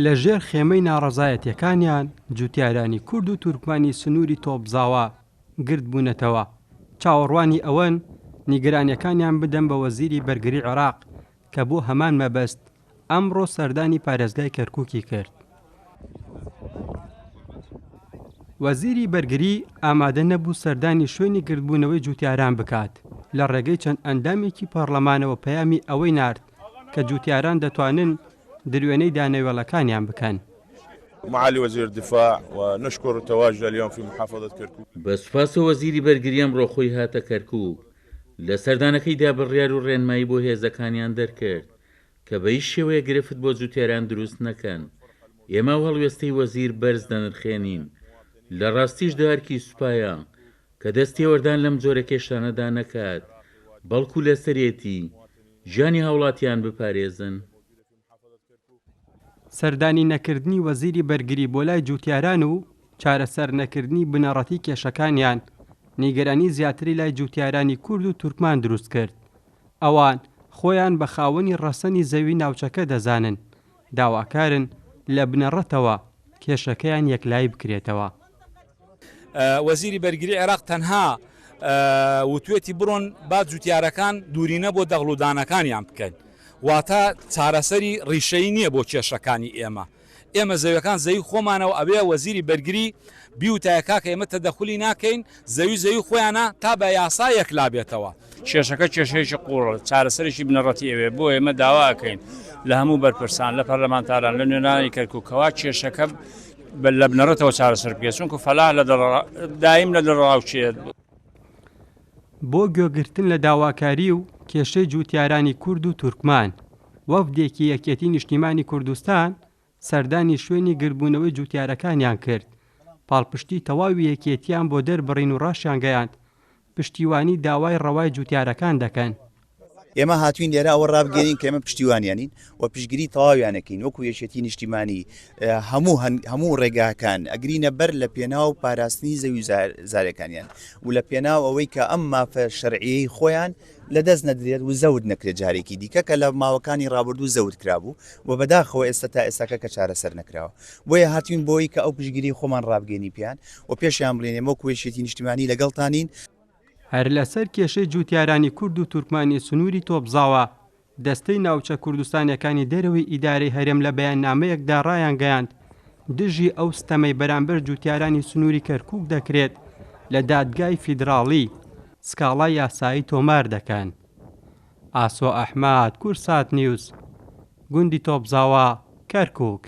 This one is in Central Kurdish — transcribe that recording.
لە ژێر خێمەی ناڕەزایەتیەکانیان جوتیارانی کورد و تورکمانی سنووری تۆپزاوا گردبوونەتەوە، چاوەڕوانی ئەوەن نیگەرانیەکانیان بدەن بە وەزیری بەرگری عێراق کە بۆ هەمان مەبەست ئەمڕۆ سەردانی پارێزگای کەرکوکی کرد. وەزیری بەرگری ئامادە نەبوو سەردانی شوێنی گردبوونەوەی جوتیاران بکات، لە ڕێگەی چەند ئەندامێکی پەڕلەمانەوە پەیامی ئەوەی نارد کە جوتیاران دەتوانن دروێنەی دانەوێڵەکانیان بکەن. معالی وزیر الدفاع و نشکر تواجده اليوم في محافظة کرکوک. بە سوپاسەوە وەزیری بەرگری ئەمڕۆ خۆی هاتە کەرکوک، لە سەردانەکەیدا بڕیار و ڕێنمایی بۆ هێزەکانیان دەرکرد کە بە هیچ شێوەیەک گرفت بۆ جوتیاران دروست نەکەن، ئێمە ئەو هەڵوێستەی وەزیر بەرز دەنرخێنین، لە ڕاستیشدا ئەرکی سوپایە کە دەست تێوەردان لەم جۆرە کێشانەدا نەکات، بەڵکو لەسەرێتی گیانی هاوڵاتیان بپارێزن. سەردانی نەکردنی وەزیری بەرگری بۆ لای جوتیاران و چارەسەر نەکردنی بنەڕەتی کێشەکانیان، نیگەرانی زیاتری لای جوتیارانی کورد و تورکمان دروست کرد. ئەوان خۆیان بە خاوەنی ڕەسەنی زەوی ناوچەکە دەزانن، داواکارن لە بنەڕەتەوە کێشەکەیان یەکلایی بکرێتەوە. وەزیری بەرگری عێراق تەنها وتوێتی بڕۆن با جوتیارەکان دوورینە بۆ دەغڵ و دانەکانیان بکەن، واتە چارەسەری ڕیشەیی نییە بۆ کێشەکانی ئێمە. ئێمە زەویەکان زەوی خۆمانە و ئەبێ وەزیری بەرگری بیوتایە کاکە ئێمە تەدەخولی ناکەین، زەوی زەوی خۆیانە تا بە یاسا یەکلا بێتەوە. کێشەکە کێشەیەکی قووڵە، چارەسەرێکی بنەڕەتی ئەوێ، بۆیە ئێمە داوا ئەکەین لە هەموو بەرپرسان، لە پەرلەمانتاران، لە نوێنەرانی کەرکووک کەوا کێشەکە لە بنەڕەتەوە چارەسەر بکرێت، چونکو فەلاح لە دایم لە دڵەڕاوکێ. بۆ گوێگرتن لە داواکاری و کێشەی جووتیارانی کورد و تورکمان، وەفدێکی یەکێتی نیشتیمانی کوردستان سەردانی شوێنی گردبوونەوەی جووتیارەکانیان کرد، پاڵپشتی تەواوی یەکێتییان بۆ دەربڕین و ڕاشیانگەیاند، پشتیوانی داوای ڕەوای جووتیارەکان دەکەن. ئێمە هاتوین لێرە ئەوە ڕابگەێنین کە ئێمە پشتیوانیانین و پشتگیری تەواویان ئەکەین وەکو یەکێتی نیشتیمانی هەموو هەموو ڕێگاکان ئەگرینە بەر لە پێناو پاراستنی زەوی زارەکانیان و لە پێناو ئەوەی کە ئەم مافە شەرعیەی خۆیان لە دەست نەدرێت و زەوت نەکرێت جارێکی دیکە کە لە ماوەکانی ڕابردوو زەوت کرابوو و بەداخەوە ئێستا تا ئێستاکە کە چارەسەر نەکراوە بۆیە هاتوین بۆی کە ئەو پشتگیری خۆمان ڕابگەێنی پیان و پێشیان بڵێن ئێمە وەکو یەکێتی نیشتیمانی لەگەڵتانین. هەر لەسەر کێشەی جووتیارانی کورد و تورکمانی سنووری تۆپزاوە، دەستەی ناوچە کوردستانیەکانی دەرەوەی ئیدارەی هەرێم لە بەیاننامەیەکدا ڕایانگەیاند، دژی ئەو ستەمەی بەرامبەر جووتیارانی سنووری کەرکووک دەکرێت لە دادگای فیدراڵی سکاڵای یاسایی تۆمار دەکەن. ئاسۆ ئەحمەد، کوردسات نیوز، گوندی تۆپزاوا، کەرکووک.